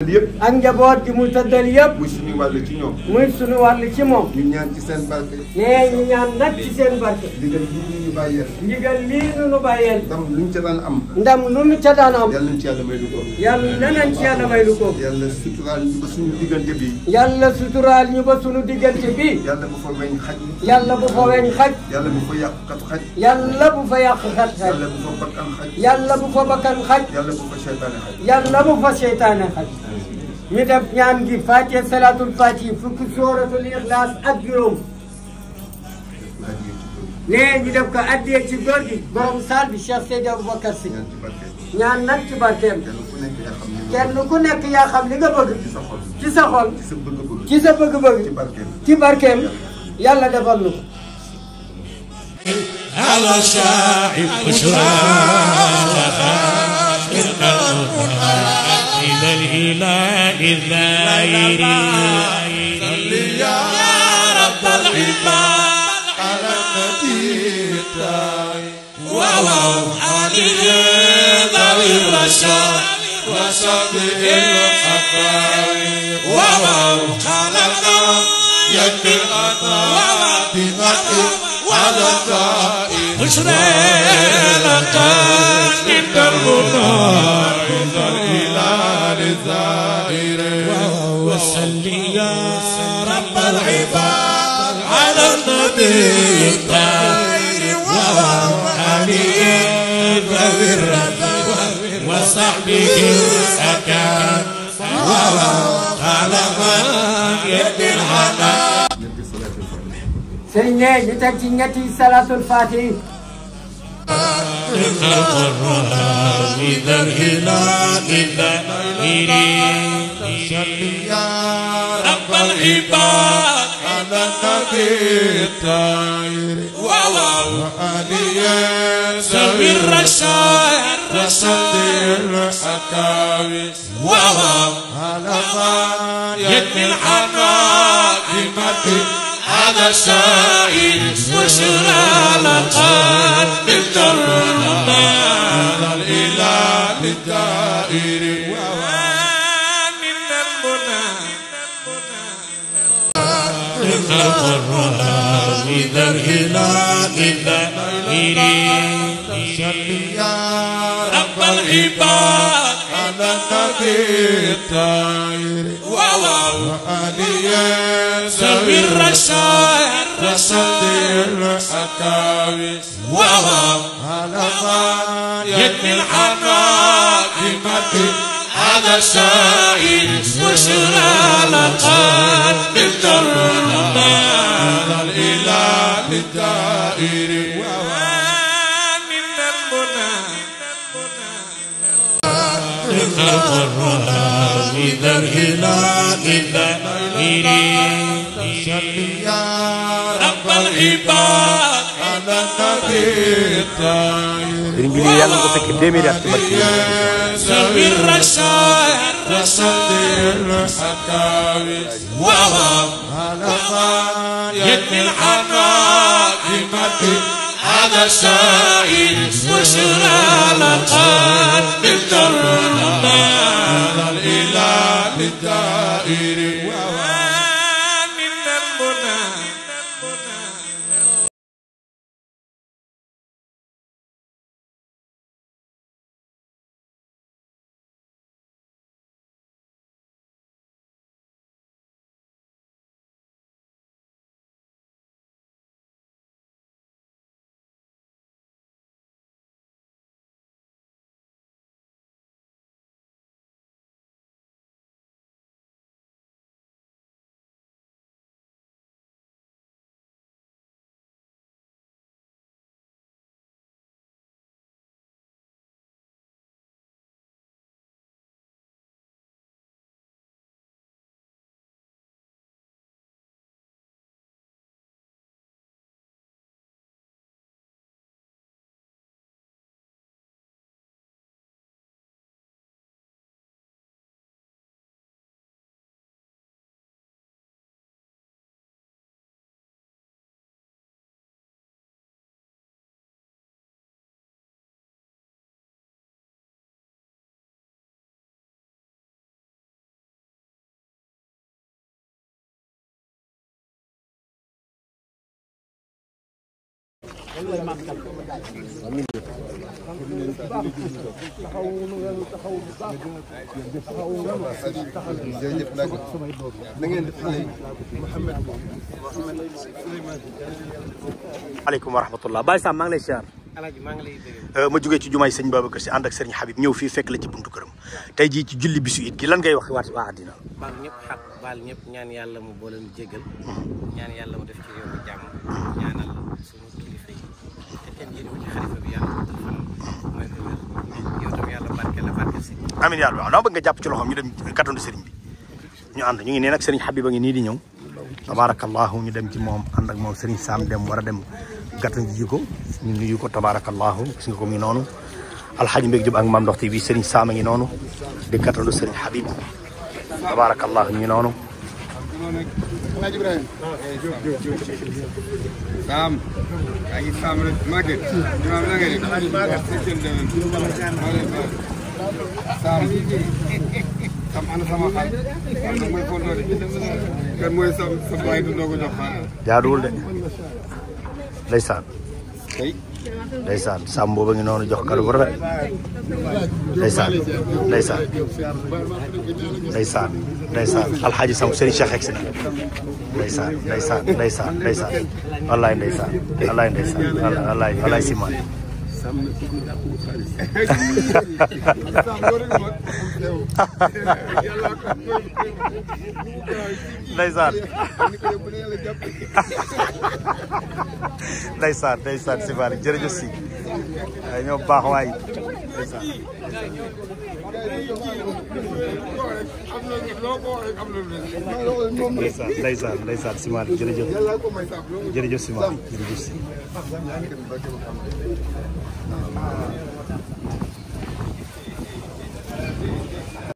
yëpp ak njaboot gi mu tëddal yëpp muy suñu wàll ci ñoom muy suñu wàll ci moom ñu ñaan ci seen barke nee ñu ñaan nag ci seen barke ndigal lii ñu bàyyeel ndigal lii nu bàyyeel ndam luñ ca daan am ndam lu nu ca daan am yàlla nañ ci yàlla may lu ko yàlla nañ ci yàlla may lu ko yàlla suturaal ñu ba suñu diggante bi yàlla suturaal ñu ba suñu diggante bi yàlla bu fa weñ xaj yàlla bu fa weñ xaj yàlla bu fa yàqkat xaj yàlla bu fa yàq xaj yàlla bu fa bakkan xaj yàlla bu fa bakkan xaj yàlla bu fa seytaane xaj yàlla bu fa seytaane xaj ñu def ñaan gi Faatiha salaatul Faatiha fukki sooratul Ixlaas ak juróom nee ñu def ko addiyee ci góor gi borom saal bi Cheikh Seydi Aboubacar Sy ñaan nag ci barkeem kenn ku nekk yaa xam li nga bëgg ci sa xol ci sa bëgg-bëgg ci barkeem yàlla defal nu ko على شاعب بشرى إلى الإله الذائر صل يا رب العباد على النبي وعليه ذوي الرشاد وصحبه الأكرم خلقنا يكفي الأطاع بمحيط على الطائر بشرى لك من دربنا الهلال الزائر وصل يا رب العباد على النبي الطاهر وآله ذوي الرضا وصحبه الأكرم خلق يد الحنان sëñ ne ñu teg ci ñetti salaatul Faatiha إذا الهلال الذائر يا رب العباد على النبي الطاهر وآله ذوي الرشاد وصدر الأكاوي على يد الحنان بمدح هذا سائل وسرى لقد بالدرنا على الإله الدائر ومن المنى إذا الهلال الدائر يا رب العباد على النبي الطاهر وآله ذوي الرشاد وصدر الأكاوي على يد الحنان بمدح هذا سائل وسرى لقد بالدرنا على الإله الدائر ومن المنى إذا الهلال الذائر يا رب العباد على النبي الطاهر ذوي الرشاد وصدر الأكاوي على يد الحنان بمدح هذا سائل وسرى لقد بالدرنا على الإله الدائر jërëjëf nag na ngeen def xale yi Mouhamed aleykum wa rahmatullah Baye Sam maa ngi lay siyaar. Alaaji maa ngi lay dégg. ma jógee ci jumaay sëñ Babacar Si ànd ak sëriñ Habib ñëw fii fekk la ci buntu këram tey jii ci julli bisu it gi lan ngay wax waat waa àddina. baal ñëpp xaq baal ñëpp ñaan yàlla mu boole ñu jéggal. ñaan yàlla mu def ci réew mi jàmm. ñaanal suñu kilifa yi te kenn jiitu ci xalifa bi yàlla mooy ko wér yow tam yàlla barke la barke si. amiin yàlla waaw dama bëgg nga jàpp ci loxoom ñu dem gàttandu sëriñ bi ñu ànd ñu ngi nee nag sëriñ Habib a ngi nii di ñëw tabaarakallahu ñu dem ci moom ànd ak moom sëriñ Sam dem war a dem gàttandu ji ko ñu nuyu ko tabaarakallahu gis nga ko mi noonu alxaji Mbég Jóob ak Mame Ndokh TV sëriñ Sam a ngi noonu di gàttandu sëriñ Habib tabaarakallahu ñu ngi noonu Alaaji Ibrahima Sam yaa ngi Sam rek Maguette imam na nga def Sam ana sama xal mooy fondo de kan mooy sa baay du doog a jox xal jaaduwul de ndeysaan ndeysaan Sam booba ngi noonu jox kàddu bu rafet ndeysaan ndeysaan ndeysaan ndeysaan alxaaji Sam sëriñ Cheikh egsi na ndeysaan ndeysaan ndeysaan ndeysaan wallaay ndeysaan wallaay ndeysaan wallaay wallaay simaan ndeysaan ndeysaan ndeysaan si Malick jërëjëf si ay ñoo baax waay ndeysaan ndeysaan ndeysaan si Malick jërëjëf jërëjëf si Malick jërëjëf si